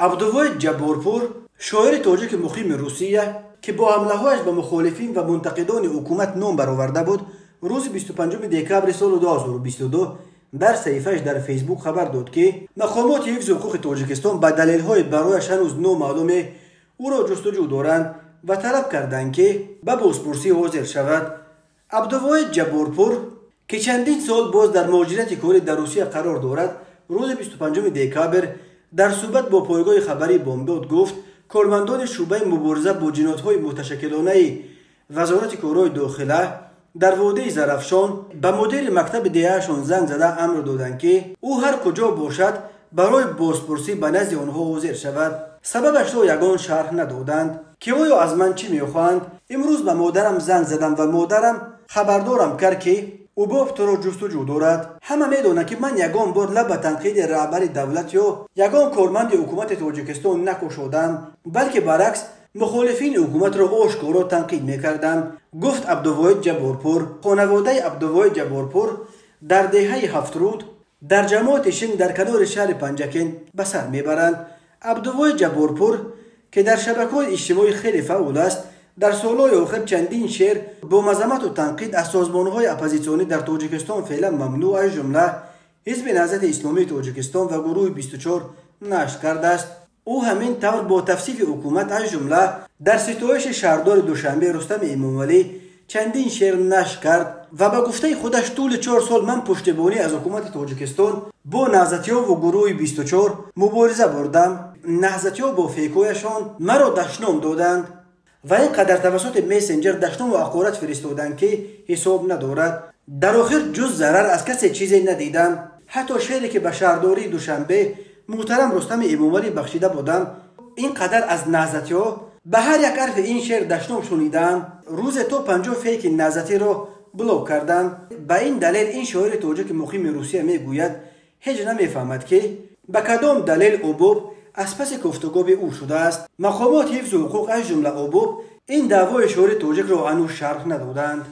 Абдувоҳид Ҷабборпур, шоири тоҷики муқими Русия, ки бо ҳамлаҳояш ба мухолифин ва мунтақидони ҳукумат ном бароварда буд, рӯзи 25 декабри соли 2022 дар саҳифааш дар Фейсбук хабар дод, ки мақомоти ҳифзи ҳуқуқи Тоҷикистон ба далелҳои барояш ҳанӯз номаълуме ӯро ҷустуҷӯ доранд ва талаб карданд, ки ба бозпурсӣ ҳозир шавад. Абдувоҳид Ҷабборпур, ки чандин сол боз дар муҳоҷирати корӣ дар Русия қарор дорад, рӯзи 25 декабр дар суҳбат бо пойгоҳи хабарии Бомдод гуфт, кормандони шӯъбаи мубориза бо ҷиноятҳои муташаккилонаи Вазорати корҳои дохила дар водии Зарафшон ба мудири мактаби деҳаашон занг зада амр доданд, ки ӯ ҳар куҷо бошад барои бозпурсӣ ба назди онҳо ҳозир шавад. Сабабашро ягон шарҳ надоданд, ки оё аз ман чӣ мехоҳанд. Имрӯз ба модарам занг задам ва модарам хабардорам кард, ки УБОП туро ҷустуҷӯ дорад. Ҳама медонанд, ки ман ягон бор лаб ба танқиди раҳбари давлат ё ягон корманди ҳукумати Тоҷикистон накушодам, балки баръакс мухолифини ҳукуматро ошкоро танқид мекардам, гуфт Абдувоҳид Ҷабборпур. Хонаводаи Абдувоҳид Ҷабборпур дар деҳаи Ҳафтруд дар ҷамоати Шинг дар канори шаҳри Панҷакент ба сар мебаранд. Абдувоҳид Ҷабборпур, ки дар шабакаҳои иҷтимоӣ хеле фаъол аст, дар солҳои охир чандин шеър бо мазамату танқид аз созмонҳои оппозитсионӣ дар Тоҷикистон феълан мамнӯъ, аз ҷумла Ҳизби Наҳзати Исломии Тоҷикистон ва гурӯҳи 24 нашр кардааст. Ӯ ҳамин тавр бо тавсифи ҳукумат, аз ҷумла дар ситоиши шаҳрдори Душанбе Рустами Эмомалӣ чандин шеър нашр кард ва ба гуфтаи худаш тӯли 4 сол ман пуштибонӣ аз ҳукумати Тоҷикистон бо наҳзатиёву гурӯҳи 24 мубориза бурдам. Наҳзатиёв бо фейкҳояшон маро дашном доданд ва ин қадар тавассути мессенҷер дашному ҳақорат фиристоданд, ки ҳисоб надорад. Дар охир ҷуз зарар аз касе чизе надидам. Ҳатто шеъре, ки ба шаҳрдории Душанбе муҳтарам Рустами Эмомалӣ бахшида будам, ин қадар аз наҳзатиҳо ба ҳар як ҳарфи ин шеър дашном шунидаам. Рӯзе то 50 фейки наҳзатиро блок кардам. Ба ин далел ин шоири тоҷики муқими Русия мегӯяд, ҳеҷ намефаҳмад, ки ба кадом далел УБОП аз паси кофтугоби ӯ шудааст. Мақомоти ҳифзу ҳуқуқ, аз ҷумла УБОП, ин даъвои шоири тоҷикро ҳанӯз шарҳ надоданд.